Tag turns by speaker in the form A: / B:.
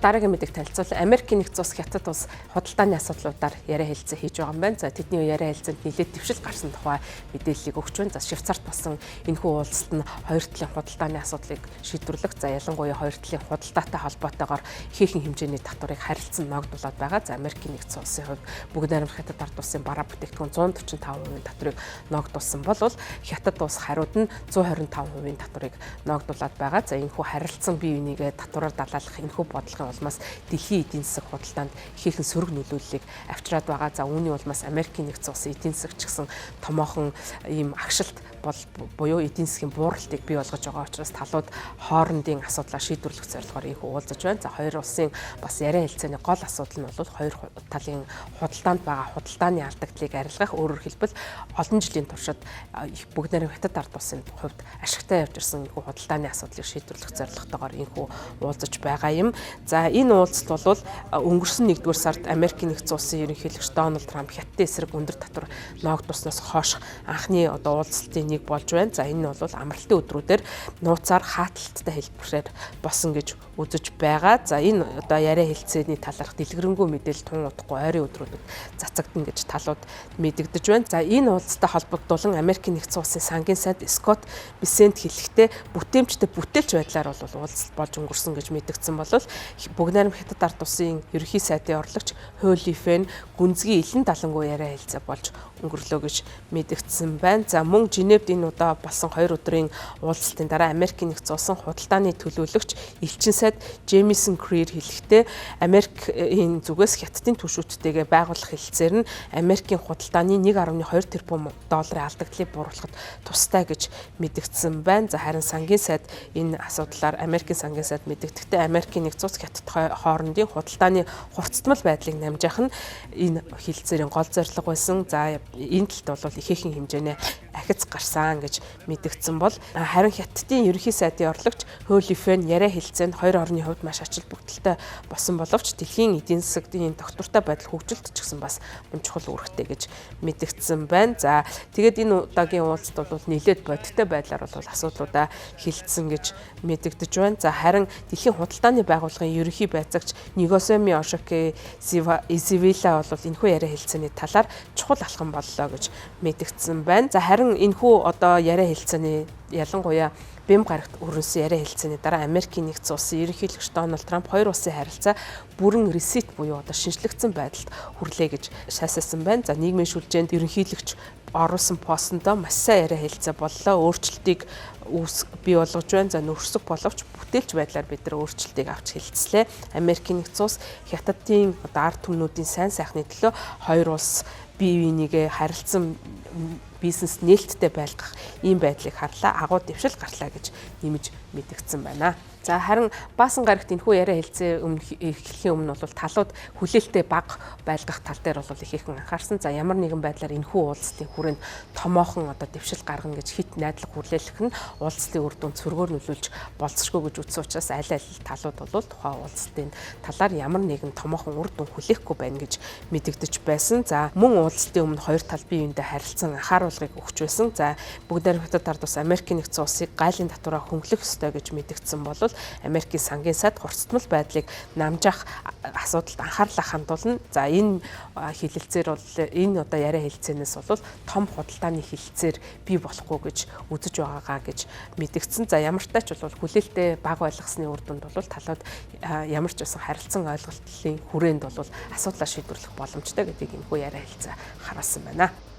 A: Дараагийн мэдээг танилцуул. Америкийн нэгдсэн улс, Хятад улс худалдааны асуудлуудаар яриа хэлцээ хийж байгаа юм байна. За, тэдний яриа хэлцээнд нэлээд дэвшил гарсан тухай мэдээллийг өгч байна. За, Швейцарт болсон энэхүү уулзалт нь хоёр талын худалдааны асуудлыг шийдвэрлэх, за, ялангуяа хоёр талын худалдаатай холбоотойгоор ихээхэн хэмжээний татварыг харилцан ногдуулаад байгаа. За, Америкийн нэгдсэн улсын хувьд бүгд найрамдах Хятад ард улсын бараа бүтээгдэхүүн 145% татварыг ногдуулсан бол Хятад улс хариуд нь 125% татварыг ногдуулаад байгаа. За, энэхүү харилцан бие бинийгээ татвараар далаалах энэхүү бодлогын улмаас дэлхийн эдийн засаг худалдаанд ихээхэн сөрөг нөлөөллийг авчираад байгаа. За, үүний улмаас Америкийн нэгдсэн улсын эдийн засаг ч гэсэн томоохон ийм агшилт бол буюу эдийн засгийн бууралтыг бий болгож байгаа учраас талууд хоорондын асуудлаа шийдвэрлэх зорилгоор ийхүү уулзаж байна. За, хоёр улсын бас яриа хэлцээний гол асуудал нь бол хоёр талын худалдаанд байгаа худалдааны алдагдлыг арилгах, өөрөөр хэлбэл олон жилийн туршид их бүгд найрамдах Хятад ард улсын хувьд ашигтай явж ирсэн ийхүү худалдааны асуудлыг шийдвэрлэх зорилготойгоор ийхүү уулзаж байгаа юм. За, энэ уулзалт бол өнгөрсөн 1-р сард Америкийн нэгдсэн улсын ерөнхийлөгч Дональд Трамп Хятадын эсрэг өндөр татвар ноогдуулсноос хойш анхны одоо уулзалтын нэг болж байна. За, энэ нь бол амралтын өдрүүдээр нууцаар хааталттай хэлбэрээр болсон гэж үзэж байгаа. За, энэ одоо яриа хэлцээний талаарх дэлгэрэнгүй мэдээлэл тун удахгүй ойрын өдрүүдэд цацагдана гэж талууд мэдэгдэж байна. За, энэ уулзалттай холбогдуулан Америкийн нэгдсэн улсын сангийн сайд Скотт Бесент хэлэхдээ бүтээмжтэй бүтээлч байдлаар бол уулзалт болж өнгөрсөн гэж мэдэгдсэн бол бүгд найрамдах Хятад ард улсын ерөнхий сайдын орлогч Хөө Лифен гүнзгий илэн далангүй яриа хэлцээ болж өнгөрлөө гэж мэдэгдсэн байна. За, мөн Женевд энэ удаа болсон 2 өдрийн уулзалтын дараа Америкийн нэгдсэн улсын худалдааны төлөөлөгч элчин сайд Джеймисон Крир хэлэхдээ Америкийн зүгээс Хятадын түвшүүттэйгээ байгуулах хэлцээр нь Америкийн худалдааны 1.2 тэрбум долларын алдагдлыг бууруулахад тустай гэж мэдэгдсэн байна. За, харин сангийн сайд энэ асуудлаар Америкийн сангийн сайд мэдэгдэхдээ Америкийн нэгдсэн улс Хятад хоорондын худалдааны хурцтмал байдлыг намжаах нь энэ хэлцээрийн гол зорилго байсан. За, энэ талд бол ихээхэн хэмжээний ахиц гарсан гэж мэдэгдсэн бол харин Хятадын ерөнхий сайдын орлогч Хөө Лифен яриа хэлцээнд хоёр орны хувьд маш ач холбогдолтой болсон боловч дэлхийн эдийн засгийн тогтвортой байдал хөгжилт ч гэсэн бас мөн чухал үүрэгтэй гэж мэдэгдсэн байна. За, тэгээд энэ удаагийн уулзалт бол нэлээд бодиттой байдлаар бол асуудлуудаа хилцсэн гэж мэдэгдэж байна. За, харин дэлхийн худалдааны байгууллагын ерөнхий байцаагч Нигосеми Ошоке Изивила бол энэхүү яриа хэлцээний талаар чухал алхам боллоо гэж мэдэгдсэн байна. За, харин энэхүү одоо яриа хэлцээний ялангуяа Бэм гарагт өрнөсөн яриа хэлцээний дараа Америкийн нэгдсэн улсын ерөнхийлөгч Дональд Трамп хоёр улсын харилцаа бүрэн reset буюу одоо шинжлэгдсэн байдалд хүрлээ гэж шаассан байна. За, нийгмийн сүлжээнд ерөнхийлөгч оруулсан постондоо маш сайн яриа хэлцээ боллоо. Өөрчлөлтийг бий болгож байна. За, нөхөрсөг боловч бүтээлч байдлаар бид нар өөрчлөлтийг авч хэлцлээ. Америкийн нэгдсэн улс Хятадын одоо ард түмнүүдийн сайн сайхны төлөө хоёр улс бие бинийгээ харилцан бизнес нээлттэй байлгах ийм байдлыг харлаа. Агуу дэвшил гарлаа гэж нэмж мэдэгдсэн байна. За, харин баасан гарагт энэхүү яриа хэлцээ өмнө эхлэхийн өмнө бол талууд хүлээлтээ бага байлгах тал дээр бол ихээхэн анхаарсан. За, ямар нэгэн байдлаар энэхүү уулзалтын хүрээнд томоохон одоо дэвшил гаргана гэж хит найдлага хүлээлгэх нь уулзалтын үр дүнд сөргөөр нөлөөлж болцсохгүй гэж үзсэн учраас аль аль талууд бол тухайн уулзалтын талаар ямар нэгэн томоохон үр дүн хүлээхгүй байна гэж мэдэгдэж байсан. За, мөн уулзалтын өмнө хоёр тал бие биендээ харилцан анхааруулгыг өгч байсан. За, бүгд найрамдах Хятад ард улс Америкийн нэгдсэн улсыг гайлын татвараа хөнгөлөх ёстой гэж мэдэгдсэн бол Америкийн сангийн сайд хурцтмал байдлыг намжаах асуудалд анхаарлаа хандуулна. За, энэ хэлэлцээр бол энэ одоо яриа хэлцээнээс бол том худалдааны хэлэлцээр бий болохгүй гэж үзэж байгаагаа гэж мэдэгдсэн. За, ямар ч тач бол хүлээлтээ бага байлгасны үр дүнд бол талууд ямар ч байсан харилцан ойлголтлын хүрээнд бол асуудлаа шийдвэрлэх боломжтой гэдгийг энэхүү яриа хэлцээ харуулсан байна.